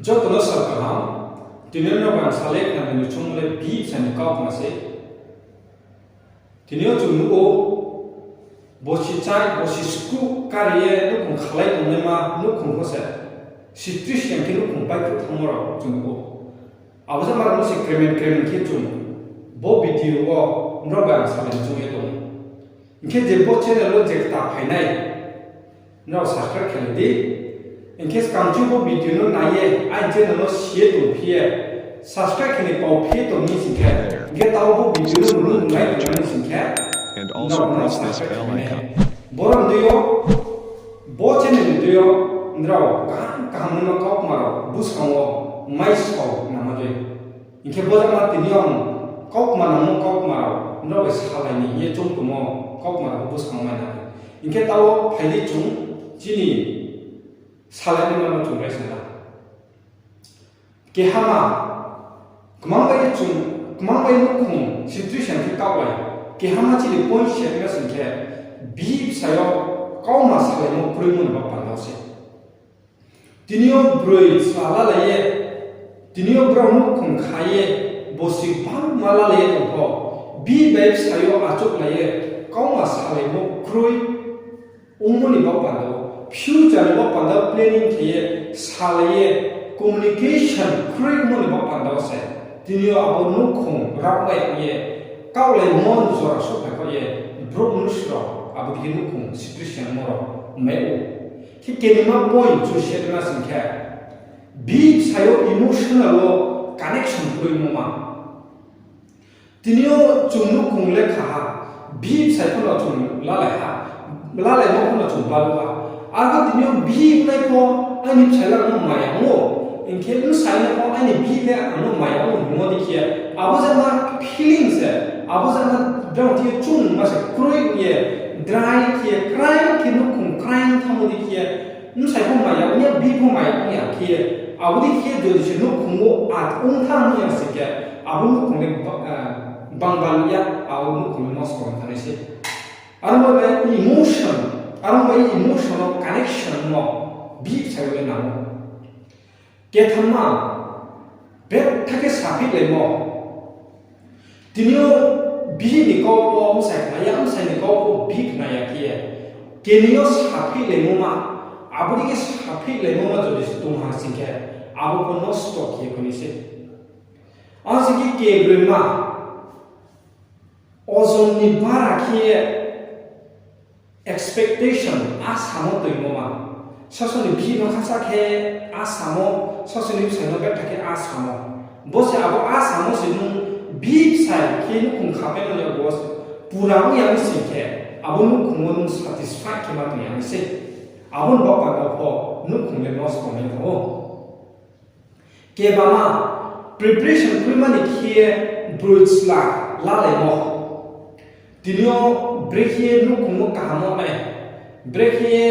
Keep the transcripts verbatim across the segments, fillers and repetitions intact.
Joto no sal kaham, tini yo nrao bai ang salai khnanai ni choungmo le bihih bsa ni kautma se. Tini yo chung nuh ou, bosi chai, bosi skuh kari ye nouhkhong khalai tongnaima nouhkhong pho se, situation khe nouhkhong baihkhouh thanngmo rao chung nuh ou. Abo jama rao no se kremen kremen khe chung bo video wo nrao bai ang salai ni choung ye tong ou. Hing khe je bo channel wo je kta phainai, nrao subscribe khe lai di. Hing khe skang ching bo video no nai ye, aini channel no si ye tongphi ye, subscribe khe ni pao phi ye tong mi sing khe, hing khe taoh bo video no nung nai tong mi sing khe, nrao no subscribe khe mai nai. Boro ni deing yo, bo channel ni deing yo, nrao kaham kaham no kautma rao buskang wo mai sao nama dei. Hing khe bo jama tini yo ang kautma nangmo kautma rao nrao bai salai ni hing ye choung tongmo kautma rao buskang mai na. Hing khe taoh phai di chung chini salai ni ma no chung raisa na. Kehama, kmang bai chung, kmang bai nouhkhong situation khe kaohlai. Kehama chini point se ma sing khe, bihih bsa yo kautma salaimo kroimo ni baoh panda wo se. Tini yo broi chla lalai ye, tini yo brao nouhkhong kha ye, bosi bangma lalai ye tong pho, bihih bai bsa yo achouhlai ye, kautma salaimo kroi ongmo ni baoh panda wo, future ni baoh panda wo planning khe ye, salai ye, communication kroi ongmo ni baoh panda wo se. Tini yo abo nouhkhong raohmai ye, kaohlaimo jora souhphai khaoh ye, brouh mnusu rao abo dei khe nouhkhong situation mo rao mai ou. Khe kenima point chung se ma sing khe, bihih bsa yo emotional wo connection kroimo ma. Tini yo chung nouhkhong le kha ha, bihih bsai pho no chung lalai ha, lalaimo pho no chung balu ha. Arpho tini yo bihih nai pho, aini bsai le ang no maya ong ou, hing khe bsai nai pho aini bihih le ang no maya ong ou hingmo dei khe, abo jama feeling se, abo jama brao thing yo chungma se kroi ong ye, dry khe, krai khe nouhkhong krai thanngmo dei khe, bsai pho maya ong ya, bihih pho maya ong ya khe, abo dei khe jodi se nouhkhong wo at ong thanng ya sing khe, abo nouhkhong le ba-, eh, bang balu ya, abo nouhkhong le nosto ong thanng nai se. Aro bai emotion, aro bai emotion wo connection no bihih bsai yo le nang ou. Kethamma, betha khe saphihlaimo. Tini yo bihih ni kau pho bsai khna ya, bsai ni kau pho bihih khna ya khe ye, keni yo saphihlaimo ma, abo dei khe saphihlaimo ma jodi se tong ha sing khe, abo pho nosto khe ye phai nai se. Abo sing khe kebroima, ojon ni bara khe ye expectation, asamo toimo ma. Sasao ni bihih no khasa khe asamo, sasao ni bsai no betha khe asamo. Bo se abo asamo se nung bihih bsai khe nouhkhong khapaimo ni abo pura ong ya mi sing khe, abo nouhkhong wo nung satisfy khe ma tong ya mi se. Abo ni baoh panda pho nouhkhong le nosto ong ye thanng ou. Kebama, preparation kroima ni khe broi chla lalaimo. Tini yo brekhe ye nouhkhong wo kaham ong nai, brekhe ye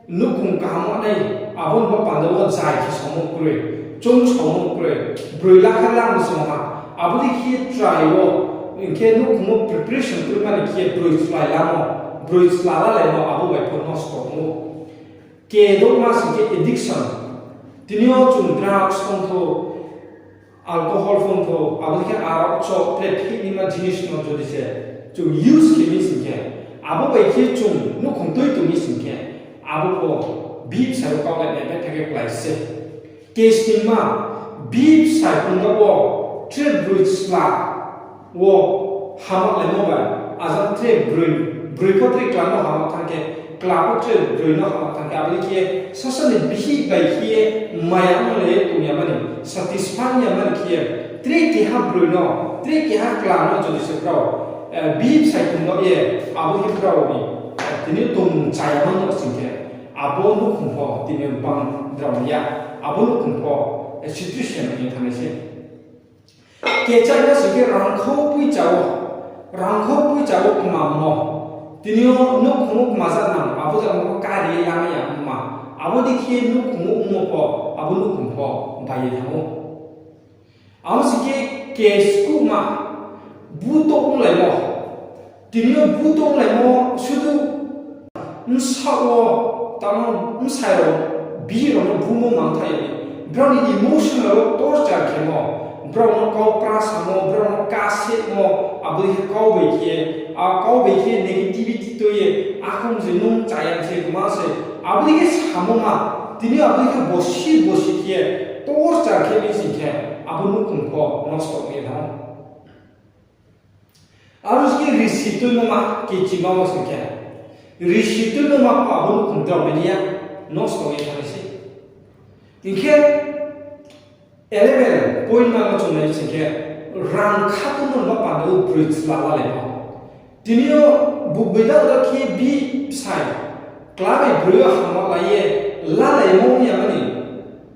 nouhkhong kaham ong nai, abo ni baoh panda wo zai khe somo kroi, choung somo kroi, broi lakha lang song ha, abo dei khe try wo, hing khe nouhkhong wo preparation kroima ni khe broi chla lamo, broi chla lalaimo, abo bai pho nosto ong ou. Kedouhma sing khe addiction. Tini yo chung drugs phung thou, alcohol phung thou, abo dei khe arao choh, tre phih nima jinis no jodi se chung use khe mi sing khe, abo bai khe chung nouhkhong tui tong mi sing khe, abo pho bihih bsai wo kaohlainai betha khe klái se. Kesningma, bihih bsai pungga wo tre broi chla wo hamlaimo bai, ajang tre broi, broi pho tre kla no hamla thanng khe, kla pho tre broi no hamla thanng khe, abo dei khe sasao ni bihih bai khe maya ong le tong ya mani, satisfy ya mani khe, tre keha broi no, tre keha kla no jodi se brao, eh, bihih bsai pungga ye, abo khe brao ni, eh, tini yo tongmung chaya mano sing khe, abo nouhkhong pho tini yo bang drao ya, abo nouhkhong pho, eh, situation ong ye thanng nai se. Kechaima sing khe rangkhou poicha wo, rangkhou poicha wo kmamo. Tini yo nouhkhong wo kma jat nang, abo jat no kari ye lamai ya ongma. Abo dei khe nouhkhong wo ongmo pho, abo nouhkhong pho bai ye thanng ou. Abo sing khe keskuhma, buto onglaimo. Tini yo buto onglaimo sudu bsaoh wo, tamo bsai rao, bihih rao no bumo mangthaih ya ni. Brao ni emotional wo torture khemo, brao no kau pra samo, brao no kasemo, abo dei khe kau bai khe, a kau bai khe negativity tui ye, akhong se nung chaya se, kma se, abo dei khe samo ma, tini abo dei khe bosi bosi khe torture khe mi sing khe, abo nouhkhong pho nosto ong ye thanng ou. Aro se khe risi tuimo ma kechima wo sing khe, risi tuimo ma pho abo nouhkhong drao mai ya, nosto ong ye thanng nai se. Hing khe, eleven point ma no chung nai sing khe, rang khatungmo ni ba panda wo broi chla lalai no. Tini yo bugbai dao da khe bihih bsai, kla bai broi yo hamma lai ye, lalaimo ya mani.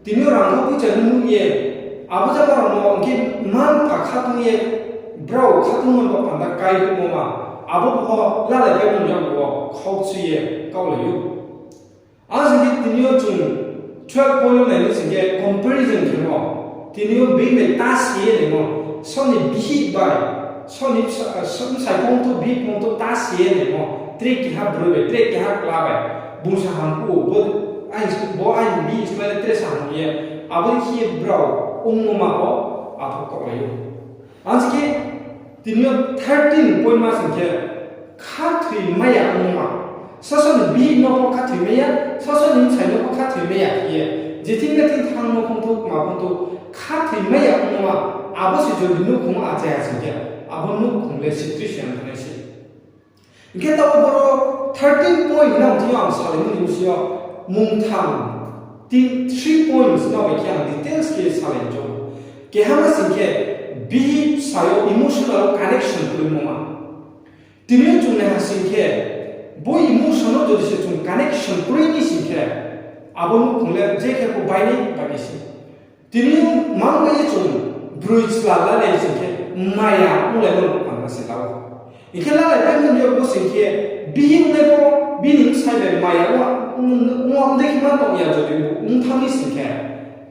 Tini yo rang kha poicha no nuh ye, abo jama rao no hing khe mma-mpha khatung ye, brao khatungmo ni ba panda kairuhmo ma, abo pho lalai khe mung ya bo wo khaukchu ye kaulai ou. Abo sing khe tini yo chung twelve point no nai ni sing khe comparison khemo. Tini yo being bai ta si ye naimo, saoh ni bihih bai, saoh ni bsa-, bsai phongthu, bihih phongthu ta si ye naimo, tre keha broi bai, tre keha kla bai, bung sa ham phuh, bo, bo aini bihih slái le tre sa ham ye, abo khe ye brao ongmo ma wo, abo kaulai ou. Abo se khe, tini yo thirteen point ma sing khe, khathoimai ya ongmo ma. Sasaoh ni bihih no pho khathoimai ya, sasaoh ni bsai no pho khathoimai ya khe ye, je thing le thing thanngmo phongthu, kma phongthu, khathoimai ya ongmo ma, abo se jodi nouhkhong achai ya sing khe, abo nouhkhong le situation thanng nai se. Hing khe taoh boro thirteen point nang thing yo ang salaimo ni bsing yo mungtham, three points no bai khe ang details khe salai chong. Keha ma sing khe, bihih bsai yo emotional connection kroimo ma. Tini yo chung naiha sing khe, bo emotion no jodi se chung connection kroi ni sing khe, abo nouhkhong le je khe pho bai ni bai ni se. Tini yo mang bai ye chung broi chla lalai sing khe, maya onglai no panda se la ou. Hing khe lalai pai mani yo bo sing khe, bihih ongnai pho, bini bsai bai maya ong, ong, ong, ong dei khe ma tong ya jodi ong thanng ni sing khe,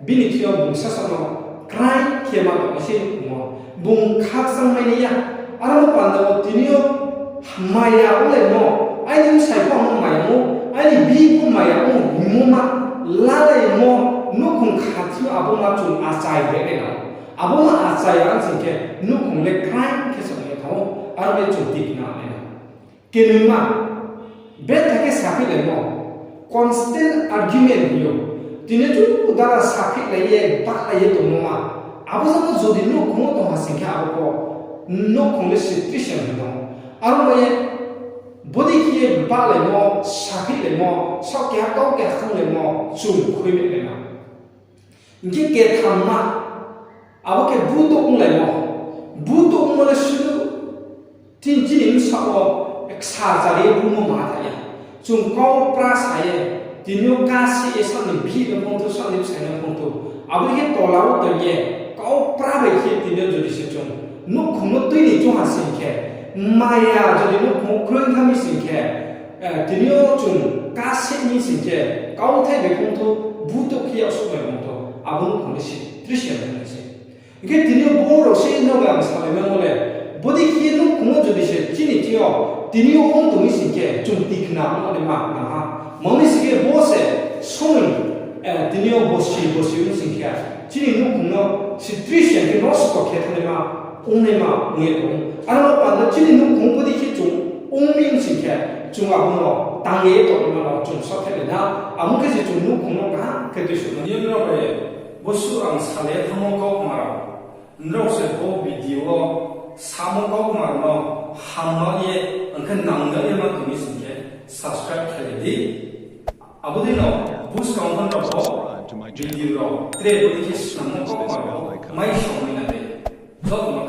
bini thing yo bung sasaoh no krai khe ma tong nai se ongmo. Bung khakchang mai nai ya. Aro no panda wo tini yo maya onglaimo, aini bsai pho ang no maya ong ou, aini bihih pho maya ong ou hingmo ma lalaimo, nouhkhong khathi yo abo ma chung achai bai nai na. Abo ma achai ya sing khe, nouhkhong le krai khe se ong ye thanng ou, aro le chung tikna nai na. Kenoima, betha khe saphihlaimo, constant argument hing ou. Tini yo chu dara saphihlai ye, bahlai ye tongmo ma. Abo jamo jodi nouhkhong wo tong ha sing khe abo pho nouhkhong le situation hing tong ou. Aro bai ye bodei khe ye bahlaimo, saphihlaimo, saoh keha kau keha thannglaimo, chung khuimai nai na. Hing khe kethamma, abo khe butouh onglaimo. Butouh ongmo le sudu, tini chini bsaoh wo ksa chari ye bungmo ma tha ya. Chung kau pra sa ye, tini yo kasi ye saoh ni bihih no phongthu, saoh ni bsai no phongthu. Abo khe tola wo tong ye, kau pra bai khe tini yo jodi se chung nouhkhong no tui ni choung ha sing khe, maya jodi nouhkhong wo kroi thanng mi sing khe, tini yo chung kasi mi sing khe, kauthai bai phongthu, butouh khe yaksouh bai phongthu, abo nouhkhong le situation thanng nai se. Hing khe tini yo bo rao se no ang salai nangmo le, bodei khe ye nouhkhong wo jodi se chini thing yo, tini yo ong tong mi sing khe, chung tikna ong naima nang ha. Mani sing khe bo se somoi, tini yo bosi bosi ong sing khe, chini nouhkhong no situation khe nosto khe thangnaima, ongnaima ong ye tong ou. Aro no panda chini nouhkhong bodei khe chung ong mi sing khe, chung abo no tang ye tongnaima no chung saohthaih lai na, abo khe se chung nouhkhong no kaham khe tuisuh na. Nrao bai bo suh ang salai ye thanngmo kaukma rao, nrao se bo video wo samo kaukma rao no hamma ye, ang khe nangna ye ma tong mi sing khe, subscribe khe lai di. Abo dei no buskang wo nrao bo video rao tre bodei khe snammo kaukma rao mai song mai na dei. Joto no